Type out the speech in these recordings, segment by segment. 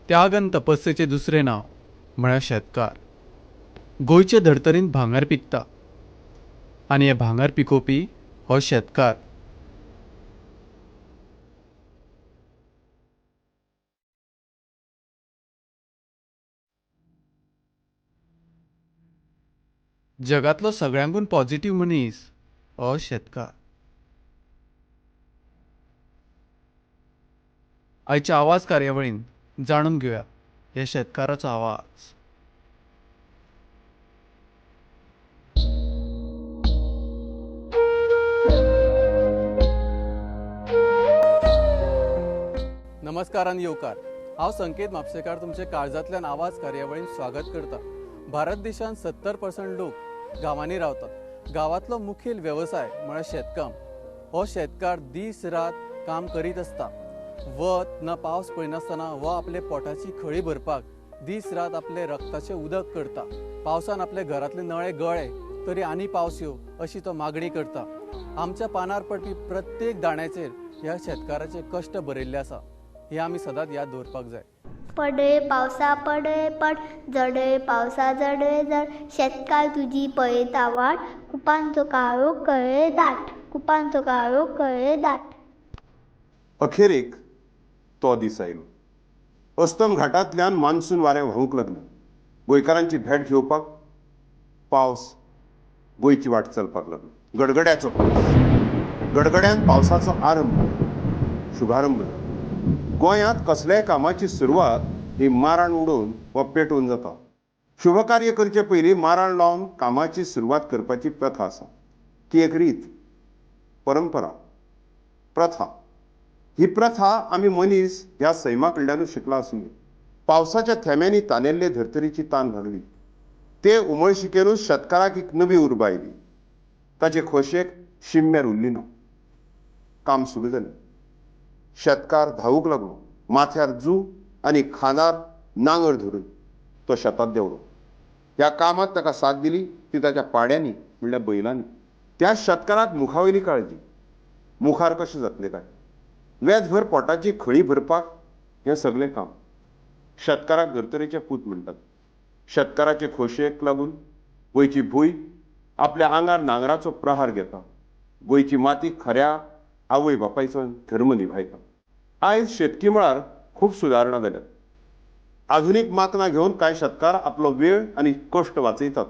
त्याग आनी तपस्येचें दुसरें नांव म्हळ्यार शेतकार. गोंयचे धर्तरेंत भांगर पिकता आनी हें भांगर पिकोवपी हो शेतकार. जगांतलो सगळ्यांकून पॉझिटिव्ह मनीस हो शेतकार. आयच्या आवाज कार्यावळीन जाणून घेवया ह्या शेतकाराचो आवाज. नमस्कार आनी येवकार. हांव संकेत म्हापसेकार तुमचे काळजांतल्यान आवाज कार्यावळीन स्वागत करता. भारत देशांत 70% लोक गांवांनी रावतात. गांवांतलो मुखेल वेवसाय म्हळ्यार शेतकाम. हो शेतकार दीस रात काम करीत आसता. वत ना पावस पळयनासतना हो आपले पोटाची खळी भरपाक दीस रात आपले रक्ताचें उदक करता. पावसान आपले घरांतले नळे गळे तरी आनी पावस येवं अशी तो मागणी करता. आमच्या पानार पडपी प्रत्येक दाण्याचेर ह्या शेतकाराचे कश्ट बरयल्ले आसा. हे आमी सदांच याद दवरपाक जाय. पडय पावसा पडय पड, जडय पावसा जडय जड, शेतकार तुजी पळयता वाट, कुपांचो काळोख कळय दाट, कुपांचो काळोख कळय दाट. अखेरेक तो दीस आयलो. अस्तम घाटांतल्यान मान्सून वारें व्हांवूंक लागलें. गोंयकारांची भेट घेवपाक पावस गोंयची वाट चलपाक लागलो. गडगड्याचो पावस. गडगड्यान पावसाचो आरंभ, शुभारंभ जालो. गोंयांत कसल्याय कामाची सुरवात ही माराण उडोवन वा पेटोवन जाता. शुभकार्य करचे पयलीं माराण लावन कामाची सुरवात करपाची प्रथा आसा. ती एक रीत, परंपरा, प्रथा. ही प्रथा आमी मनीस ह्या सैमा कडल्यानूच शिकला आसुंये. पावसाच्या थेंब्यांनी तानेल्ले धर्तरेची तान भागली. ते उमळशिकेनूच शेतकाराक एक नवी उर्बा आयली. ताचे खोशयेक शीम मेर उरली ना. काम सुरू जालें. शेतकार धांवूंक लागलो. माथ्यार जू आनी खांदार नांगर धरून तो शेतांत देंवलो. ह्या कामांत ताका साथ दिली ती ताच्या पाड्यांनी म्हणल्यार बैलांनी. त्या शेतकाराक मुखावयली काळजी. मुखार कशें जातलें काय? वेतभर पोटाची खळी भरपाक हें सगलें काम. शेतकाराक धर्तरेचे पूत म्हणटात. शेतकाराचे खोशयेक लागून गोंयची भूंय आपल्या आंगार नांगराचो प्रहार घेता. गोंयची माती खऱ्या आवय बापायचो धर्म निभायता. आयज शेतकी मळार खूब सुदारणा जाल्यात. आधुनीक माकनां घेवन कांय शेतकार आपलो वेळ आनी कश्ट वाचयतात.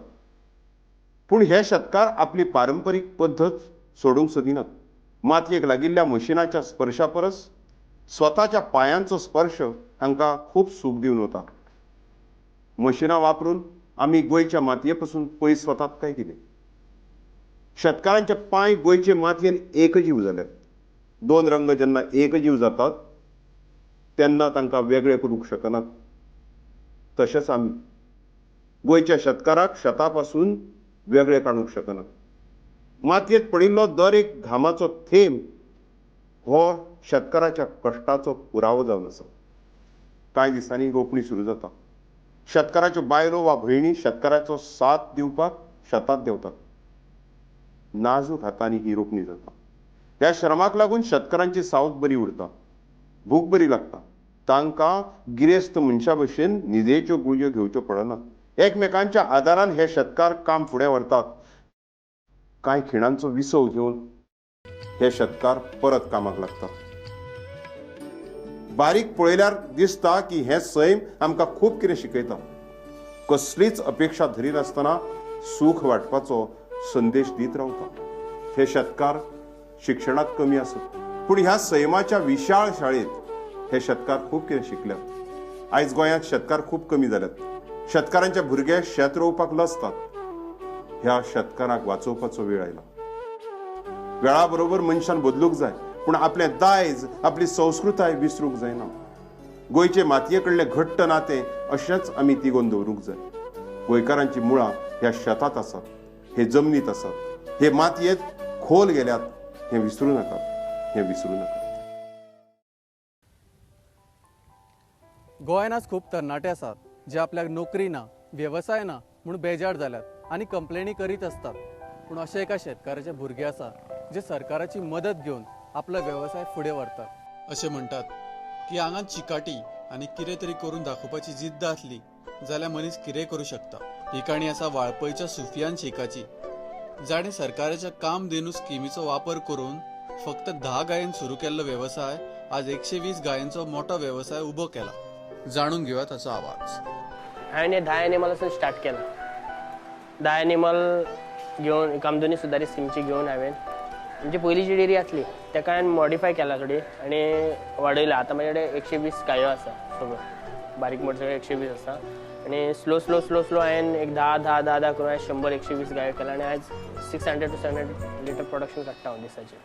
पूण हे शेतकार आपली पारंपरीक पद्दत सोडूंक सोदिनात. मातयेक लागिल्ल्या मशिनाच्या स्पर्शा परस स्वताच्या पांयांचो स्पर्श तांकां खूब सूख दिवन वता. मशिनां वापरून आमी गोंयच्या मातये पसून पयस वतात काय कितें? शेतकारांचे पांय गोंयचे मातयेन एकजीव जाल्यात. दोन रंग जेन्ना एकजीव जातात तेन्ना तांकां वेगळे करूंक शकनात. तशेंच आमी गोंयच्या शेतकाराक शेता पासून वेगळे काडूंक शकनात. मातयेंत पडिल्लो दर एक घामाचो थेंब हो शेतकाराच्या कश्टाचो पुरावो जावन आसा. कांय दिसांनी रोपणी सुरू जाता. शेतकाराच्यो बायलो वा भयणी शेतकाराचो साथ दिवपाक शेतांत देंवतात. नाजूक हातांनी ही रोपणी जाता. ह्या श्रमाक लागून शेतकारांची सावज बरी उरता. भूक बरी लागता. तांकां गिरेस्त मनशा भशेन न्हिदेच्यो गुळयो घेवच्यो पडनात. एकमेकांच्या आदारान हे शेतकार काम फुडें व्हरतात. कांय खिणांचो विसव घेवन हे शेतकार परत कामाक लागतात. बारीक पळयल्यार दिसता की हें सैम आमकां खूब कितें शिकयता. कसलीच अपेक्षा धरिनासतना सूख वांटपाचो संदेश दीत रावता. हे शेतकार शिक्षणांत कमी आसत, पूण ह्या सैमाच्या विशाळ शाळेंत हे शेतकार खूब कितें शिकल्यात. आयज गोंयांत शेतकार खूब कमी जाल्यात. शेतकारांचे भुरगे शेत रोवपाक लजतात. ह्या शेतकाराक वाचोवपाचो वेळ आयला. वेळा बरोबर मनशान बदलूंक जाय, पूण आपलें दायज, आपली संस्कृताय विसरूंक जायना. गोंयचे मातये कडलें घट्ट नातें अशेंच आमी तिगोवन दवरूंक जाय. गोंयकारांची मुळां ह्या शेतांत आसात, हे जमनीत आसात, हे मातयेंत खोल गेल्यात. हें विसरूं नाकात, हें विसरूं नाकात. गोंयांत आज खूब तरणाटे आसात जे आपल्याक नोकरी ना, वेवसाय ना म्हूण बेजार जाल्यात आनी कंप्लेनी करीत आसतात. पूण अशे एका शेतकाराचे भुरगे आसा जे सरकाराची मदत घेवन आपलो वेवसाय फुडें व्हरतात. अशें म्हणटात की आंगांत चिकाटी आनी कितें तरी करून दाखोवपाची जिद्द आसली जाल्यार मनीस कितेंय करूं शकता. ही काणी आसा वाळपयच्या सुफियान शेखाची, जाणें सरकाराच्या कामधेनू स्किमीचो वापर करून फक्त 10 गायेन सुरू केल्लो वेवसाय आज 120 गायांचो मोठो वेवसाय उबो केला. जाणून घेऊया ताचो आवाज. हांवें 10 एनिमलासून स्टार्ट केला. 10 एनिमल घेवन कामधेनू सुधारी स्किमची घेवन हांवें आमची पयलींची डेअरी आसली ताका हांवें मॉडिफाय केला थोडी आनी वाडयला. आतां म्हाजे कडेन 120 गायो आसा, सगळ्यो बारीक मोठे सगळे 120 आसा. आनी स्लो स्लो स्लो स्लो हांवें एक 10 10 10 10 करून हांवें 100 120 गायो केला आनी आयज 600 to 700 litre production काडटा हांव दिसाचें.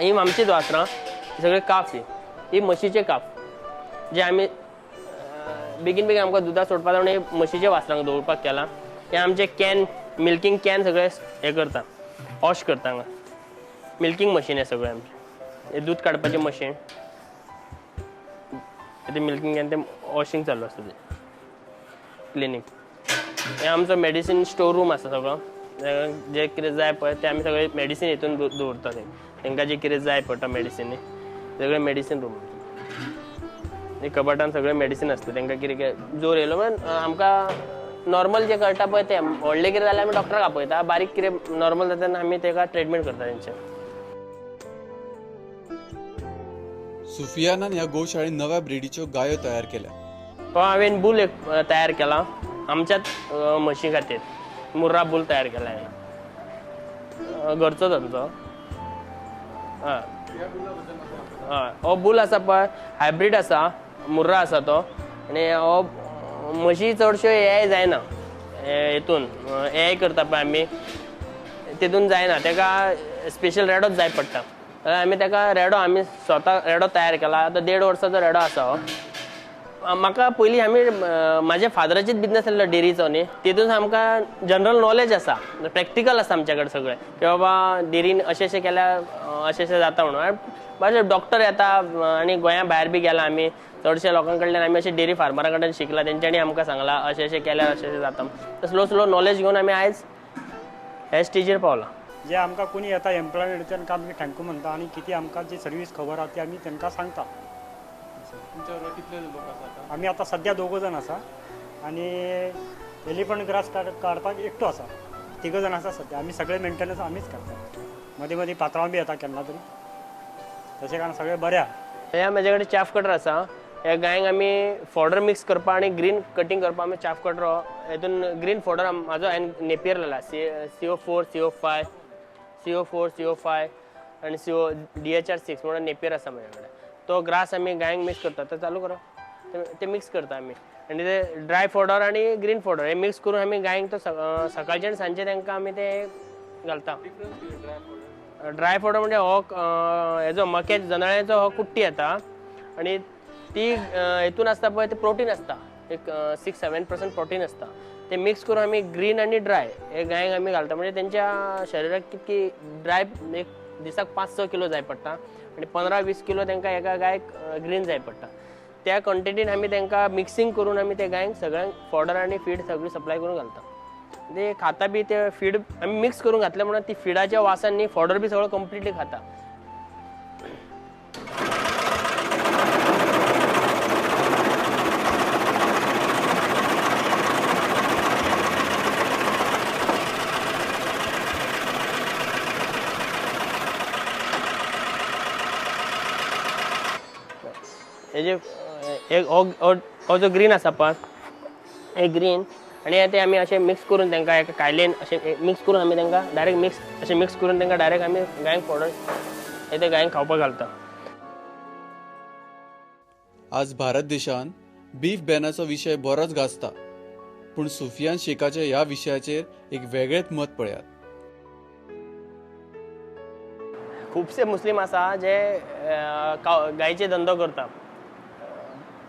ही आमचीच वासरां, सगळे काफ, ही म्हशीचे काफ जे आमी बेगीन बेगीन आमकां दुदा सोडपा जाय म्हणून म्हशीच्या वासरांक दवरपाक केला. हे आमचे can, milking can सगळे हे करता, वॉश करता हांगा. मिल्किंग मशीन आहे सगळें आमचें, हे दूद काडपाचें मशीन, ते मिल्किंग can, ते वॉशिंग चालू आसता, ते क्लिनीक. हे आमचो मेडिसीन स्टोर रूम आसा सगळो, जे कितें जाय पळय ते आमी सगळे मेडिसीन हितून दवरता. ते तांकां जे कितें जाय पडटा मेडिसिनी सगळे मेडिसीन रूम, हे कपाटान सगळे मेडिसीन आसता. तांकां कितें कितें जोर येयलो म्हण आमकां नॉर्मल जे कळटा पळय ते, व्हडलें कितें जाल्यार आमी डॉक्टराक आपयता, बारीक कितें नॉर्मल जाता तेन्ना आमी ताका ट्रिटमेंट करता तेंचे. सुफियानान ह्या गोशाळेन नव्या ब्रिडीच्यो गायो तयार केल्या. तो हांवें बुल एक तयार केला आमच्याच म्हशी खातीर, मुर्रा बुल तयार केला हांवें, घरचोच आमचो. हय हय, हो बुल आसा पळय हायब्रीड आसा, मुर्रा आसा तो. आनी हो म्हशी चडश्यो ए जायना, हेतून ए करता पळय आमी तितून जायना, ताका स्पेशल रेडोच जाय पडटा. आमी ताका रेडो, आमी स्वता रेडो तयार केला. आतां 1.5 वर्साचो रेडो आसा हो. म्हाका पयलीं आमी म्हाज्या फादराचीच बिजनस आसलो डेरीचो न्ही, तितून आमकां जनरल नॉलेज आसा, प्रॅक्टिकल आसा आमच्या कडेन सगळें, की बाबा डेरीन अशें अशें केल्यार अशें अशें जाता म्हणून. म्हाजे डॉक्टर येता आनी गोंया भायर बी गेला आमी, चडशे लोकां कडल्यान आमी अशें डेरी फार्मरा कडल्यान शिकला, तेंच्यांनी आमकां सांगलां अशें अशें केल्यार अशें अशें जाता. स्लो स्लो नॉलेज घेवन आमी आयज ह्या स्टेजीर पावला. जे आमकां कोणी येता एम्प्लॉयमेंट तांकां आमी thank you म्हणटा आनी कितें आमकां जी सर्वीस खबर आसा ती आमी तांकां सांगता. तुमच्या बरोबर कितले लोक आसात? आमी आतां सद्या 2 जाण आसा आनी एलिफंट ग्रास काडपाक एकटो आसा, 3 जाण आसा सद्या. आमी सगळे मेंटेनन्स आमीच करता, मदीं मदीं पात्रांव बी येता केन्ना तरी, तशें कारण सगळें बरें आसा. ह्या म्हाजे कडेन चाफ कटर आसा, ह्या गायंक आमी फॉडर मिक्स करपाक आनी ग्रीन कटींग करपाक आमी चाफ कटर हेतून ग्रीन फॉडर म्हाजो हांवें नेपियर लायला, CO4 CO5 CO4 CO5 आनी CO DHR6 म्हणून नेपियर आसा म्हाजे कडेन. तो ग्रास आमी गायंक मिक्स करता, तो चालू करो, ते मिक्स करता आमी. आनी ते ड्राय फॉडर आनी ग्रीन फॉडर हे मिक्स करून आमी गायंक तो सकाळचे आनी सांजचे तांकां आमी ते घालता. ड्राय फॉडर म्हणजे हो हेजो मक्या जनाळ्याचो हो कुट्टी येता आनी ती हेतून आसता पळय ते प्रोटीन आसता, एक 6-7% प्रोटीन आसता. ते मिक्स करून आमी ग्रीन आनी ड्राय हे गायंक आमी घालता. म्हणजे तेंच्या शरिराक कितकी ड्राय एक दिसाक 5-6 किलो जाय पडटा आनी 15-20 किलो तांकां एका गायक ग्रीन जाय पडटा. त्या क्वॉन्टिटीन आमी तांकां मिक्सिंग करून आमी ते गायंक सगळ्यांक फॉडर आनी फीड सगळी सप्लाय करून घालता. ते खाता बी ते फीड आमी मिक्स करून घातले म्हणून ती फिडाच्या वासान न्ही फॉडर बी सगळो कंप्लिटली खाता. हेजे एक हो जो ग्रीन आसा पळय, हे ग्रीन आनी ते आमी अशें मिक्स करून तांकां एका कायलेन अशें मिक्स करून आमी तांकां डायरेक्ट मिक्स अशें मिक्स करून तांकां डायरेक्ट आमी गायंक फॉडर हे ते गायंक खावपाक घालता. आज भारत देशान बीफ बॅनाचो विशय बरोच गाजता, पूण सुफियान शेखाच्या ह्या विशयाचेर एक वेगळेच मत पळयात. खुबशे मुस्लीम आसा जे गायचे धंदो करता,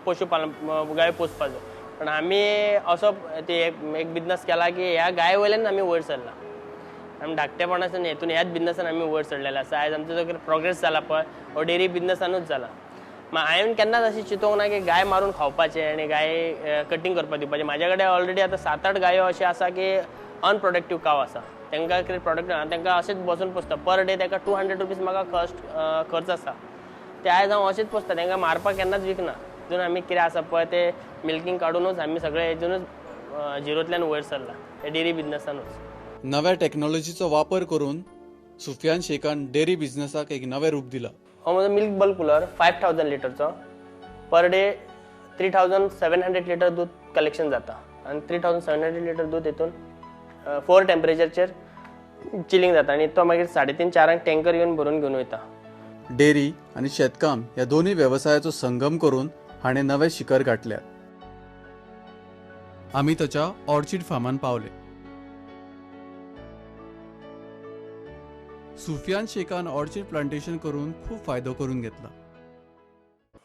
पशुपालन गाय पोसपाचो. पण आमी असो ते एक बिजनस केला की ह्या गाय वयल्यान आमी वयर सरला, आमी धाकटेपणासून हेतून ह्याच बिजनसान आमी वयर सरलेले आसा. आयज आमचो जो प्रोग्रेस जाला पळय हो डेरी बिजनसानूच जाला. हांवें केन्नाच अशें चिंतूंक ना की गाय मारून खावपाचें आनी गाय कटींग करपाक दिवपाचें. म्हाज्या कडेन ऑलरेडी आतां 7-8 गायो अश्यो आसा की अनप्रोडक्टीव काव आसा, तांकां कितें प्रोडक्ट ना, तांकां अशेंच बसून पोसता. पर डे ताका 200 रुपीज म्हाका खर्च आसा. ते आयज हांव अशेंच पोसता, तांकां मारपाक केन्नाच विकना. हितून आमी कितें आसा पळय ते मिल्कींग काडूनच आमी सगळे हितूनच झिरोंतल्यान वयर सरला हे डेरी बिजनसानूच. नव्या टॅक्नॉलॉजीचो वापर करून सुफियान शेखान डेअरी बिझनेसाक एक नवें रूप दिलां. हो म्हजो मिल्क बल्क कुलर 5000 लिटरचो, पर डे 3700 लिटर दूद कलेक्शन जाता आनी 3700 लिटर दूद हितून 4 टेम्परेचरचेर चिलींग जाता आनी तो मागीर 3:30-4 टँकर येवन भरून घेवन वयता. डेअरी आनी शेतकाम ह्या दोनूय वेवसायाचो संगम करून हाणें नवें शिखर गांठल्यात. आमी ताच्या ऑर्चिड फार्मान पावले. सुफियान शेखान ऑर्चिड प्लांटेशन करून खूब फायदो करून घेतला.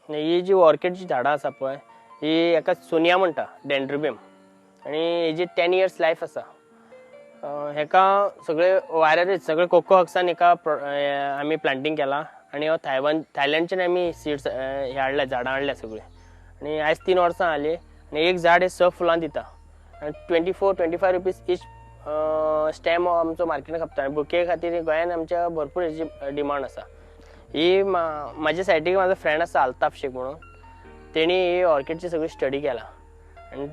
ही जी ऑर्किडची झाडां आसा पळय ही एका सोनिया म्हणटा, डेंड्रोबियम, आनी हेजी 10 इयर्स लायफ आसा. हेका सगळे वायरच सगळे कोको हक्सान हेका आमी प्लांटींग केलां आनी हो थायलंडच्यान आमी सिड्स हे हाडल्या, झाडां हाडल्या सगळीं. आनी आयज 3 वर्सां जालीं आनी एक झाड हे 6 फुलां दिता आनी 24-25 रुपीज इच स्टेम आमचो मार्केटान खपता. आनी बुके खातीर गोंयान आमच्या भरपूर हेजी डिमांड आसा. ही म्हाज्या सायडीक म्हाजो फ्रेंड आसा अल्ताफ शेख म्हणून, तेणी ही ऑर्किडची सगळी स्टडी केला आनी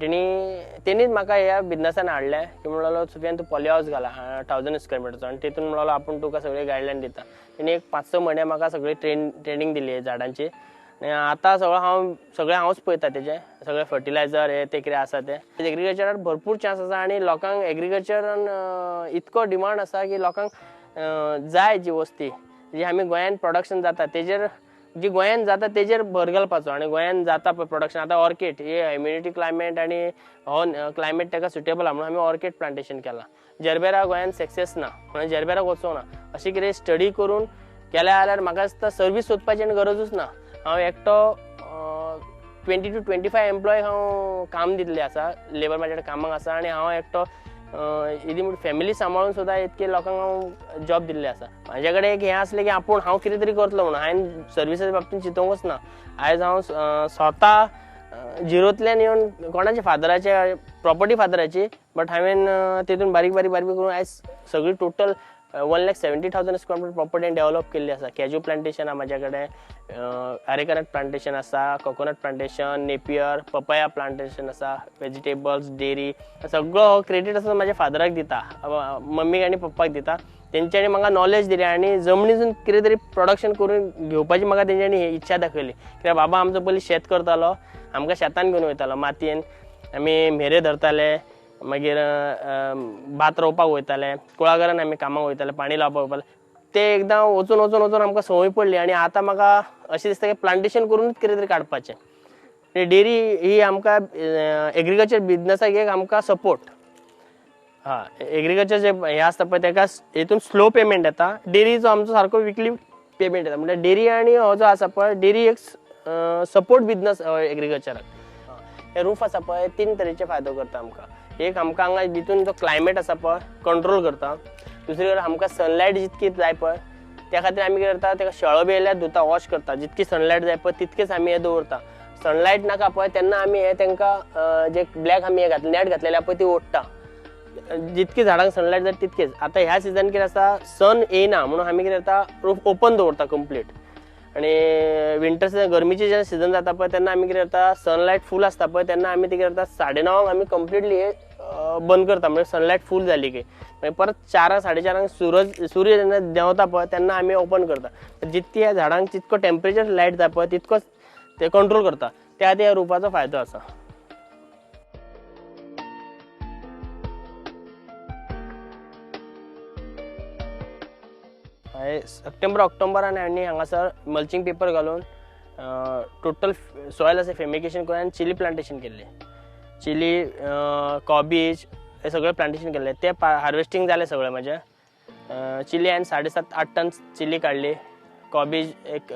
तेणीच म्हाका ह्या बिजनसान हाडलें की म्हणलो सुफियान तूं पॉली हावस घाला 1000 स्क्वेअर मिटरचो आनी तितून म्हणलो आपूण तुका सगळी गायडलायन दिता. तेणी एक 5-6 म्हयने म्हाका सगळी ट्रेनींग दिली झाडांची आनी आतां सगळें हांवच पळयता तेजें सगळें फर्टिलायझर हे ते कितें आसा तें. एग्रीकल्चरान भरपूर चान्स आसा आनी लोकांक एग्रीकल्चरान इतको डिमांड आसा की लोकांक जाय जी वस्ती जी आमी गोंयान प्रोडक्शन जाता तेजेर, जी गोंयान जाता तेजेर भर घालपाचो. आनी गोंयान जाता पळय प्रोडक्शन आतां ऑर्किड हे ह्युमिडिटी क्लायमेट आनी हो क्लायमेट ताका सुटेबल आहा म्हणून आमी ऑर्किड प्लांटेशन केलां. जरबेरा गोंयान सक्सेस ना म्हणून जरबेराक वचूंक ना. अशें कितें स्टडी करून केल्या जाल्यार म्हाका दिसता सर्वीस सोदपाची आनी गरजूच ना. हांव एकटो 20 to 25 employee हांव काम दिल्लें आसा, लेबर म्हाजे कडेन कामाक आसा आनी हांव एकटो येदी मोठी फॅमिली सांबाळून सुद्दां इतके लोकांक हांव जॉब दिल्ले आसा. म्हाजे कडेन एक हें आसलें की आपूण हांव कितें तरी करतलो म्हणून हांवें सर्विसाच्या बाबतींत चिंतूंकच ना. आयज हांव स्वता झिरोंतल्यान येवन कोणाच्या फादराच्या प्रॉपर्टी फादराची बट हांवें तितून बारीक बारीक बारीक करून आयज सगळी total 1,70,000 square metre property develop केल्ली आसा. कॅज्यू प्लांटेशन आसा म्हाज्या कडेन, अरेकनट प्लांटेशन आसा, coconut plantation, Napier, papaya plantation आसा, वेजिटेबल्स, डेरी, सगळो हो क्रेडीट आसा म्हाज्या फादराक दिता, मम्मीक आनी पप्पाक दिता. तेंच्यांनी म्हाका नॉलेज दिली आनी जमनीसून कितें तरी प्रोडक्शन करून घेवपाची म्हाका तेंच्यांनी इच्छा दाखयली. कित्याक बाबा आमचो पयलीं शेत करतालो, आमकां शेतान घेवन वयतालो, मातयेन आमी म्हेरे धरताले, मागीर भात रोवपाक वयताले, कुळागरान आमी कामाक वयताले, पाणी लावपाक वयताले. ते एकदां वचून वचून वचून आमकां संवय पडली आनी आतां म्हाका अशें दिसता की प्लांटेशन करूनच कितें तरी काडपाचें. डेरी ही आमकां एग्रीकल्चर बिजनसाक एक आमकां सपोर्ट. हा, एग्रीकल्चर जे हें आसता पळय तेका हेतून स्लो पेमेंट येता, डेरीचो आमचो सारको विकली पेमेंट येता. म्हणल्यार डेरी आनी हो जो आसा पळय डेरी एक सपोर्ट बिजनस एग्रीकल्चराक. हे रूफ आसा पळय 3 तरेचे फायदो करता आमकां. एक आमकां हांगा भितून जो क्लायमेट आसा पळय कंट्रोल करता, दुसरी कडेन आमकां सनलायट जितकी जाय पळय त्या खातीर आमी कितें करता तेका शेळो बी येयल्यार धुता, वॉश करता, जितकी सनलायट जाय पळय तितकेच आमी हें दवरता. सनलायट नाका पळय तेन्ना आमी हें तेंकां जे ब्लॅक आमी हें घातले नॅट घातलेलें पळय ती ओडटा. जितकी झाडांक सनलायट जाय तितकेच. आतां ह्या सिजन कितें आसा सन येयना म्हणून आमी कितें करता रूफ ओपन दवरता कंप्लीट. आनी विंटर सिजन गरमीचे जेन्ना सिजन जाता पळय तेन्ना आमी कितें करता सनलायट फूल आसता पळय तेन्ना आमी कितें करता 9:30 आमी कंप्लिटली हे बंद करता, म्हणजे सनलायट फूल जाली की मागीर परत 4 साडे 4 सूर्य जेन्ना देंवता पळय तेन्ना आमी ओपन करता. जितकी ह्या झाडांक जितको टेम्परेचर लायट जाय पळय तितकोच ते कंट्रोल करता. त्या खातीर ह्या रुपाचो फायदो आसा. सप्टेंबर ऑक्टोबरान हांवें हांगासर मल्चिंग पेपर घालून टोटल सॉयल अशें फेमिकेशन करून चिली प्लांटेशन केल्लें. चिली, कॉबीज हे सगळें प्लांटेशन केल्लें. तें हार्वेस्टींग जालें सगळें म्हाजें. चिली हांवें 7.5-8 टन चिली काडली, कॉबीज एक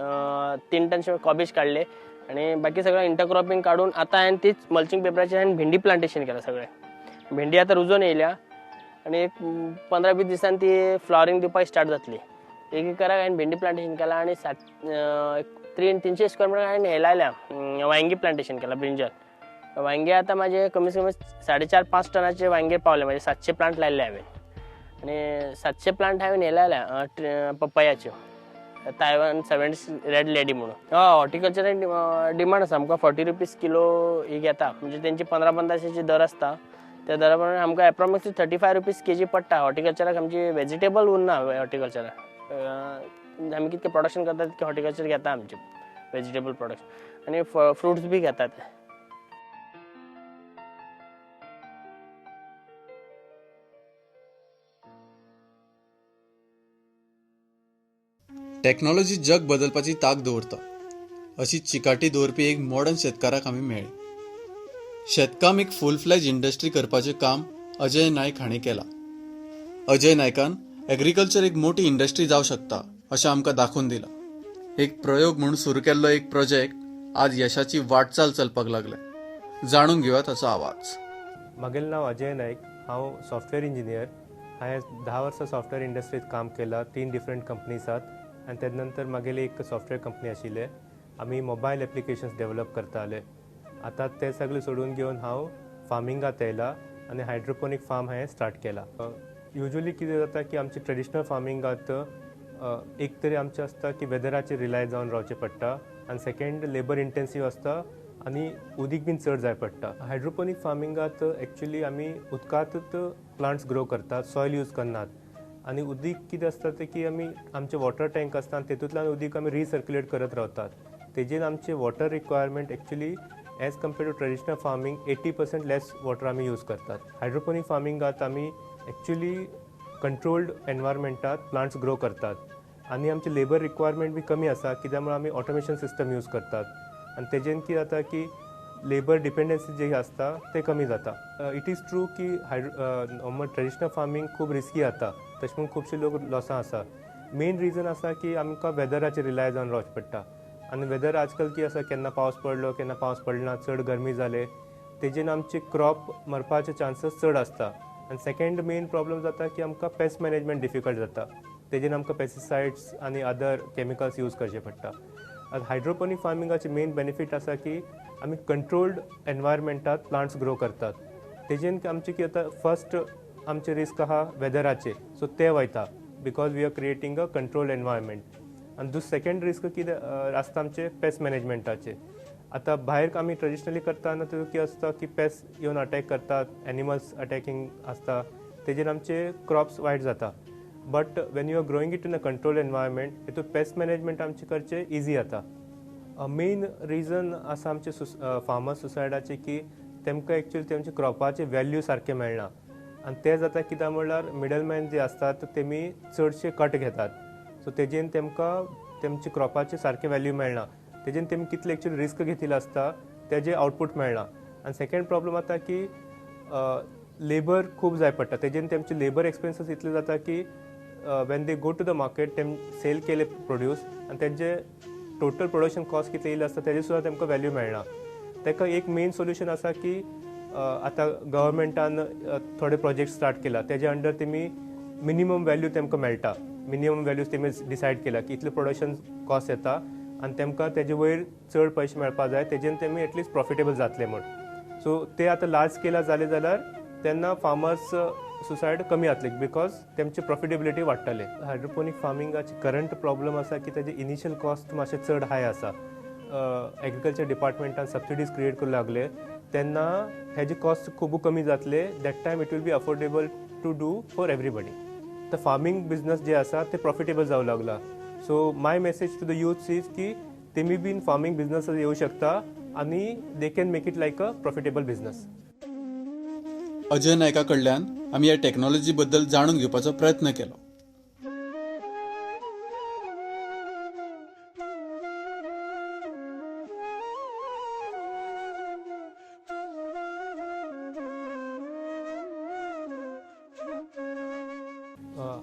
3 टन कॉबीज काडले आनी बाकी सगळें इंटरक्रॉपिंग काडून आतां हांवें तीच मल्चिंग पेपराचेर हांवें भेंडी प्लांटेशन केलां. सगळें भेंडी आतां रुजोन येयल्या आनी एक 15-20 दिसान ती फ्लावरींग दिवपाक स्टार्ट जातली. एक एकराक हांवें भेंडी प्लांटेशन केलां आनी 300 स्क्वेअर मिटर हांवें हें लायल्या वांयगी प्लांटेशन केलां, ब्रिंजल वांयगे. आतां म्हाजे कमीत कमी 4.5-5 टनाचे वांयगे पावले. म्हाजे 700 प्लांट लायल्ले हांवें आनी 700 प्लांट हांवें हें लायल्या पपयाच्यो. तायवान 76 रेड लेडी म्हणून. हय, हॉर्टिकल्चराक डिमांड आसा. आमकां 40 रुपीज किलो ही घेता, म्हणजे तेंची 15-15 दर आसता. त्या दरा प्रमाणे आमकां एप्रोक्सिमेटली 35 रुपीज केजी पडटा. हॉर्टिकल्चराक आमची वेजिटेबल उरना. हॉर्टिकल्चराक आमी कितकें प्रोडक्शन करता तितकें हॉर्टिकल्चर घेता आमचें वेजिटेबल प्रोडक्शन आनी फ्रुट्स बी घेतात. टॅक्नॉलॉजी जग बदलपाची ताक दवरता अशी चिकाटी दवरपी एक मॉडर्न शेतकाराक आमी मेळ्ळी. शेतकाम एक फूल फ्लॅज इंडस्ट्री करपाचें काम अजय नायक हाणें केलां. अजय नायकान एग्रीकल्चर एक मोठी इंडस्ट्री जावं शकता अशें आमकां दाखोवन दिलां. एक प्रयोग म्हूण सुरू केल्लो एक प्रोजेक्ट आज यशाची वाटचाल चलपाक लागले. जाणून घेवया ताचो आवाज. म्हगेलें नांव अजय नायक, हांव सॉफ्टवेअर इंजिनियर. हांवें 10 वर्सां सॉफ्टवेअर इंडस्ट्रींत काम केलां, 3 डिफरंट कंपनीसात. आनी तेजे नंतर म्हगेली एक सॉफ्टवेअर कंपनी आशिल्ले. आमी मोबायल एप्लिकेशन्स डेवलप करताले. आतां ते सगळे सोडून घेवन हांव फार्मिंगात येयला आनी हायड्रोपोनीक फार्म हांवें स्टार्ट केला. युजली कितें जाता की आमचे ट्रेडिशनल फार्मिंगात एक तरी आमचें आसता की वेदराचेर रिलाय जावन रावचें पडटा आनी सेकेंड लेबर इंटेन्सीव आसता आनी उदीक बीन चड जाय पडटा. हायड्रोपोनीक फार्मिंगात एक्चुली आमी उदकांतच प्लांट्स ग्रो करतात, सॉयल यूज करनात. आनी उदीक कितें आसता तें की आमी आमचे वॉटर टँक आसता आनी तेतूंतल्यान उदीक आमी रिसर्क्युलेट करत रावतात. तेजेन आमचे water requirement actually as compared to traditional farming 80% less water आमी यूज करतात. हायड्रोपोनीक फार्मिंगात आमी एक्चुली कंट्रोल्ड एनवायरमेंटात प्लांट्स ग्रो करतात आनी आमचे लेबर रिक्वायरमेंट बी कमी आसा, कित्याक म्हळ्यार आमी ऑटोमेशन सिस्टम यूज करतात आनी तेजेन कितें जाता की लेबर डिपेंडन्सी जी आसता ते कमी जाता. It is true की नॉर्मल ट्रेडिशनल फार्मींग खूब रिस्की जाता, तशें म्हणून खुबशे लोक लॉसां आसा. मेन रिजन आसा की आमकां वेदराचेर रिलाय जावन रावचें पडटा आनी वेदर आजकाल कितें आसा, केन्ना पावस पडलो केन्ना पावस पडना, चड गरमी जाले, तेजेन आमचे क्रॉप मरपाचे चान्सीस चड आसता. आनी सेकेंड मेन प्रॉब्लम जाता की आमकां पेस्ट मॅनेजमेंट डिफिकल्ट जाता, तेजेन आमकां पेस्टिसायड्स आनी अदर केमिकल्स यूज करचे पडटा. आतां हायड्रोपोनीक फार्मिंगाचे मेन बेनिफीट आसा की आमी कंट्रोल्ड एनवायरमेंटात प्लांट्स ग्रो करतात. तेजेन आमचें कितें जाता, फर्स्ट आमचें रिस्क आहा वेदराचेर, सो ते वयता because we are creating a controlled environment. आनी दुसरें सेकेंड रिस्क कितें आसता आमचें पेस्ट मॅनेजमेंटाचेर. आतां भायर आमी ट्रेडिशनली करता तेन्ना कितें आसता की पेस्ट येवन अटॅक करतात, एनिमल्स अटॅकिंग आसता, तेजेर आमचे क्रॉप्स वायट जाता. But when you are growing it in a controlled environment हितून पेस्ट मॅनेजमेंट आमचें करचें इजी जाता. मेन रिजन आसा आमचे फार्मर्स सुसायडाचें की तेमकां एक्चुअली तेमच्या क्रॉपाचें वेल्यू सारकें मेळना आनी तें जाता कित्याक म्हणल्यार मिडलमॅन जे आसतात तेमी चडशे कट घेतात, सो तेजेन तेमकां तेमचे क्रॉपाचें सारकें वेल्यू मेळना, तेजेन तेमी कितले एक्चुअली रिस्क घेतिल्लो आसता तेजें आउटपूट मेळना. आनी सेकेंड प्रॉब्लम जाता की लेबर खूब जाय पडटा, तेजेन तेमचे लेबर एक्सपेन्सीस इतले जाता की when they go to the market तेम सेल केले प्रोड्यूस आनी तेंचे टोटल प्रोडक्शन कॉस्ट कितले येयले आसता तेजे सुद्दां तेमकां वेल्यू मेळना. ताका एक मेन सोल्युशन आसा की आतां गव्हर्मेंटान थोडे प्रोजेक्ट स्टार्ट केला, तेजे अंडर तेमी मिनिमम वेल्यू तेमकां मेळटा, मिनिमम वेल्यूज तेमी डिसायड केला की इतले प्रोडक्शन कॉस्ट येता आनी तेमकां तेजे वयर चड पयशे मेळपा जाय, तेजेन तेमी एटलिस्ट प्रॉफिटेबल जातले म्हूण. सो ते आतां लार्ज स्केलार जाले जाल्यार तेन्ना फार्मर्स सुसायड कमी जातले because तेमची profitability वाडटले. Hydroponic फार्मिंगाचे current problem आसा की तेजे इनिशियल कॉस्ट मातशें चड हाय आसा. एग्रीकल्चर डिपार्टमेंटान सबसिडीज क्रिएट करूंक लागले तेन्ना हेजे कॉस्ट खूब कमी जातले, that time it will be affordable to do for everybody. The farming business जे आसा ते प्रॉफिटेबल जावं लागला. So my message to the youths is की तेमी बीन फार्मींग बिजनस येवं शकता आनी they can make it like a profitable business. Ajay नायका कडल्यान आमी ह्या टॅक्नॉलॉजी बद्दल जाणून घेवपाचो प्रयत्न केलो.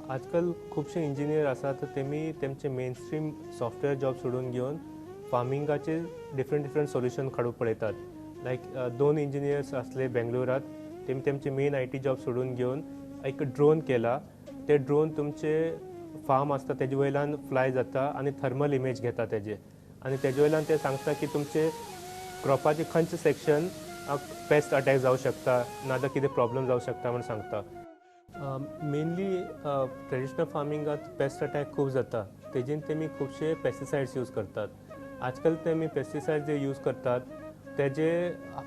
आजकाल खुबशे इंजिनियर आसात तेमी तेमचे मेन स्ट्रीम सॉफ्टवेअर जॉब सोडून घेवन फार्मिंगाचे डिफरंट डिफरंट सोल्युशन काडूंक पळयतात. लायक 2 इंजिनियर्स आसले बेंगलोरात, तेमी तेमचे मेन I T job सोडून घेवन एक ड्रोन केला. ते ड्रोन तुमचे फार्म आसता तेजे वयल्यान फ्लाय जाता आनी थर्मल इमेज घेता तेजे, आनी तेजे वयल्यान ते सांगता की तुमचे क्रॉपाचे खंयचे सेक्शन पेस्ट अटॅक जावं शकता नाजाल्यार कितें प्रॉब्लम जावं शकता म्हूण सांगता. मेनली ट्रेडिशनल फार्मिंगात पेस्ट अटॅक खूब जाता, तेजेन तेमी खुबशे पेस्टिसायड्स यूज करतात. आजकाल तेमी पेस्टिसायड्स जे यूज करतात तेजे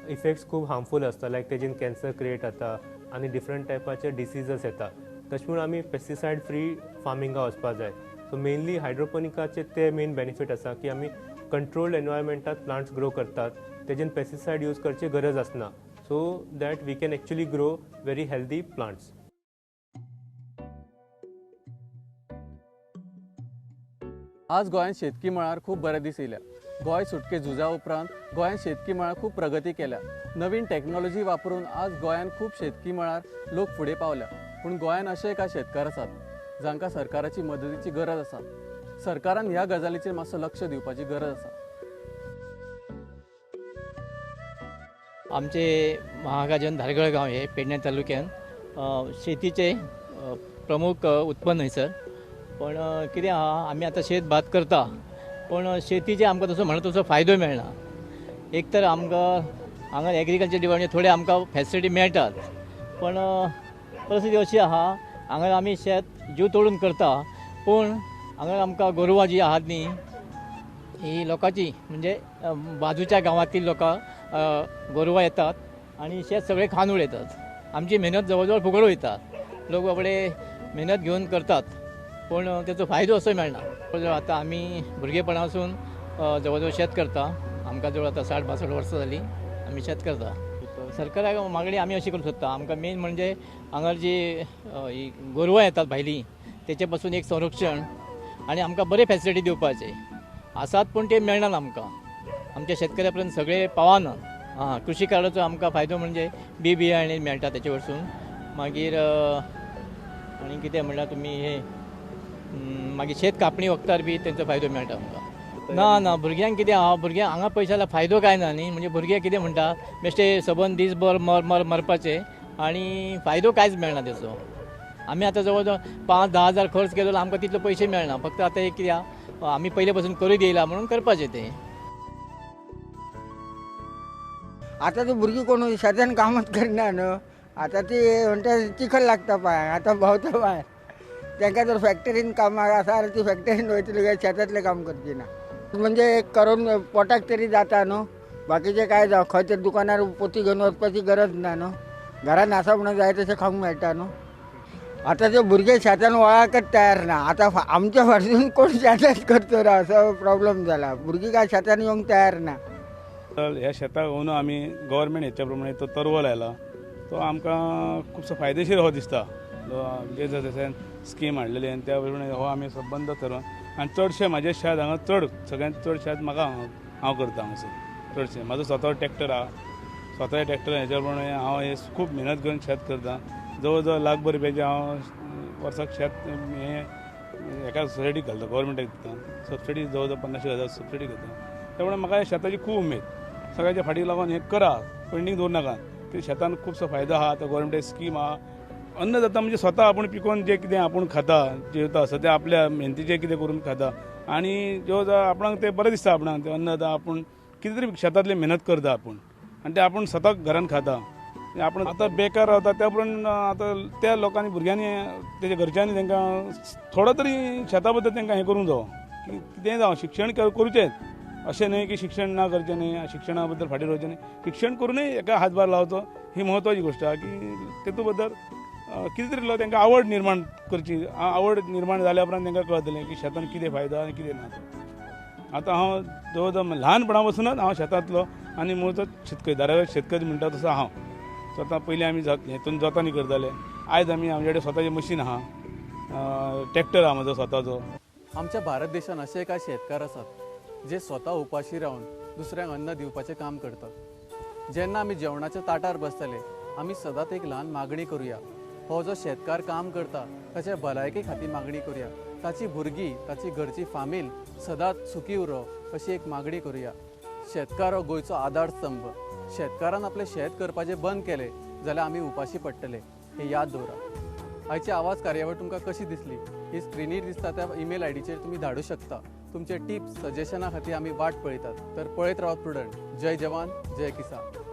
इफेक्ट्स खूब हार्मफूल आसता, लायक तेजेन कॅन्सर क्रिएट जाता आनी डिफरंट टायपाचे डिसीजस येता. तशें म्हूण आमी पेस्टिसायड फ्री फार्मिंगा वचपा जाय. सो मेनली हायड्रोपोनिकाचे ते मेन बेनिफीट आसा की आमी कंट्रोल्ड एनवायरमेंटात प्लांट्स ग्रो करतात, तेजेन पेस्टिसायड यूज करची गरज आसना. So that we can actually grow very healthy plants. आज गोंयांत शेतकी मळार खूब बरे दीस येयल्या. गोंय सुटके झुजा उपरांत गोंयांत शेतकी मळार खूब प्रगती केल्या. नवीन टॅक्नोलॉजी वापरून आज गोंयांत खूब शेतकी मळार लोक फुडें पावल्या. पूण गोंयांत अशे कांय शेतकार आसात जांकां सरकाराची मदतीची गरज आसा. सरकारान ह्या गजालीचेर मातसो लक्ष दिवपाची गरज आसा. आमचे महागाजन धारगळ गांव हे पेडणे तालुक्यान शेतीचे प्रमुख उत्पन्न हयसर. पण कितें आहा, आमी आतां शेत भात करता, पण शेतीचे आमकां तसो म्हणटा तसो फायदो मेळना. एक तर आमकां हांगा एग्रीकल्चर डिपार्टमेंट थोडे आमकां फेसिलिटी मेळटात, पण परिस्थिती अशी आहा हांगा आमी शेत जीव तोडून करता, पूण हांगा आमकां गोरवां जी आहात न्ही ही लोकांची म्हणजे बाजूच्या गांवांतली लोकां गोरवां येतात आनी शेत सगळें खावन उडयतात. आमची मेहनत जवळ जवळ फुकट वयता. लोक बाबडे मेहनत घेवन करतात, पूण तेचो फायदो असो मेळना. आतां आमी भुरगेपणासून जवळ जवळ शेत करता. आमकां जवळ आतां 60-62 वर्सां जालीं आमी शेत करता. सरकाराक मागणी आमी अशी करूंक सोदता, आमकां मेन म्हणजे हांगा जी ही गोरवां येतात भायलीं तेचे पासून एक संरक्षण आनी आमकां बरे फेसिलिटी दिवपाचे आसात, पूण ते मेळना आमकां. आमच्या शेतकऱ्या पर्यंत सगळे पावना. आं, कृषी कार्डाचो आमकां फायदो म्हणजे बी बियाणे मेळटा तेचे वरसून. मागीर आनी कितें म्हणल्यार तुमी हे मागीर शेत कापणी वखदार बी तेंचो फायदो मेळटा आमकां. ना ना, भुरग्यांक कितें आहा, भुरग्यांक हांगा पयशाला फायदो कांय ना न्ही. म्हणजे भुरगे कितें म्हणटा, बेश्टे सबंद दीसभर मर मर मरपाचे आनी फायदो कांयच मेळना तेचो. आमी आतां जवळ जवळ 5-10 हजार खर्च केलो, आमकां तितले पयशे मेळना. फक्त आतां एक कितें आहा, आमी पयले पासून करूं येयला म्हणून करपाचें तें. आतां ती भुरगीं कोण शेतान कामच करना न्हू. आतां ती म्हणटा चिखल लागता पांयांक, आतां भोंवता भायर. तांकां जर फॅक्टरीन कामाक आसा जाल्यार ती फॅक्टरीन वयतली काय शेतांतलें काम करची ना. म्हणजे एक करून पोटाक तरी जाता न्हू, बाकीचें कांय जावं खंय तरी दुकानार पोती घेवन वचपाची गरज ना न्हू. घरान आसा म्हणून जाय तशें खावंक मेळटा न्हू. आतां ते भुरगे शेतान वळाकच तयार ना. आतां आमच्या फाटसून कोण शेतांत करतलो असो प्रॉब्लम जाला. भुरगीं काय शेतान येवंक तयार ना. ह्या शेताक अंदू आमी गव्हर्मेंट हेच्या प्रमाणे तो तरवो लायला, तो आमकां खुबसो फायदेशीर हो दिसता. जे जशें स्कीम हाडलेली आनी त्या प्रमाणे हो आमी सबंद तरवन आनी चडशें म्हाजें शेत हांगा चड सगळ्यांत चड शेत म्हाका हांव करता हांगासर. चडशें म्हाजो स्वता ट्रॅक्टर आहा, स्वता ट्रॅक्टर हेच्या प्रमाणे हांव हे खूब मेहनत करून शेत करता. जवळ जवळ लाखभर रुपयाचें हांव वर्साक शेत हें एका सोसायटीक घालता, गव्हर्मेंटाक दिता सबसिडी, जवळ जवळ 50,000 सबसिडी घेता. त्यामुळे म्हाका शेताची खूब उमेद. सगळ्याच्या फाटीक लागून हें करा, पेंडींग दवरूं नाका. की शेतान खुबसो फायदो आहा. आतां गव्हर्मेंटाची स्कीम आहा. अन्न जाता म्हणजे स्वता आपूण पिकोवन जें कितें आपूण खाता जेवता सद्या आपल्या मेहनतीचें कितें करून खाता आनी ज्यो आपणाक तें बरें दिसता. आपणाक तें अन्न जाता, आपूण कितें तरी शेतांतली मेहनत करता आपूण आनी तें आपूण स्वताक घरान खाता. आपण आतां बेकार रावता त्या प्रमाण आतां त्या लोकांनी भुरग्यांनी तेच्या घरच्यांनी तांकां थोडो तरी शेता बद्दल तांकां हें करूंक जावो की कितेंय जावं शिक्षण करूचेंच, अशें न्हय की शिक्षण ना करचें न्हय, शिक्षणा बद्दल फाटीं रावचें न्हय. शिक्षण करूनय एका हातभार लावचो ही म्हत्वाची गोश्ट आहा की तेतू बद्दल कितें तरी तांकां आवड निर्माण करची. आवड निर्माण जाल्या उपरांत तांकां कळटलें की शेतान कितें फायदो आनी कितें ना तो. आतां हांव जवळ जवळ ल्हानपणा पासूनच हांव शेतांतलो आनी मुळचो शेतकरी, दारावेर शेतकरी म्हणटा तसो हांव स्वता. पयलीं आमी हेतून जोतांनी करताले, आयज आमी आमचे कडेन स्वताचें मशीन आहा, ट्रॅक्टर आहा म्हजो स्वताचो. आमच्या भारत देशान अशे कांय शेतकार आसात जे स्वता उपाशी रावन दुसऱ्यांक अन्न दिवपाचें काम करतात. जेन्ना आमी जेवणाच्या ताटार बसतले आमी सदांच एक ल्हान मागणी करुया, हो जो शेतकार काम करता ताच्या भलायके खातीर मागणी करुया, ताची भुरगीं ताची घरची फामील सदांच सुखी उरो अशी एक मागणी करुया. शेतकार हो गोंयचो आदार स्तंभ. शेतकारान आपलें शेत करपाचें बंद केलें जाल्यार आमी उपाशी पडटले हें याद दवरा. आयची आवाज कार्यावळ तुमकां कशी दिसली ही स्क्रिनीर दिसता त्या ईमेल आयडीचेर तुमी धाडूं शकता. तुमचे टिप्स सजेशना खातीर आमी वाट पळयतात. तर पळयत रावात प्रुडंट. जय जवान जय किसान.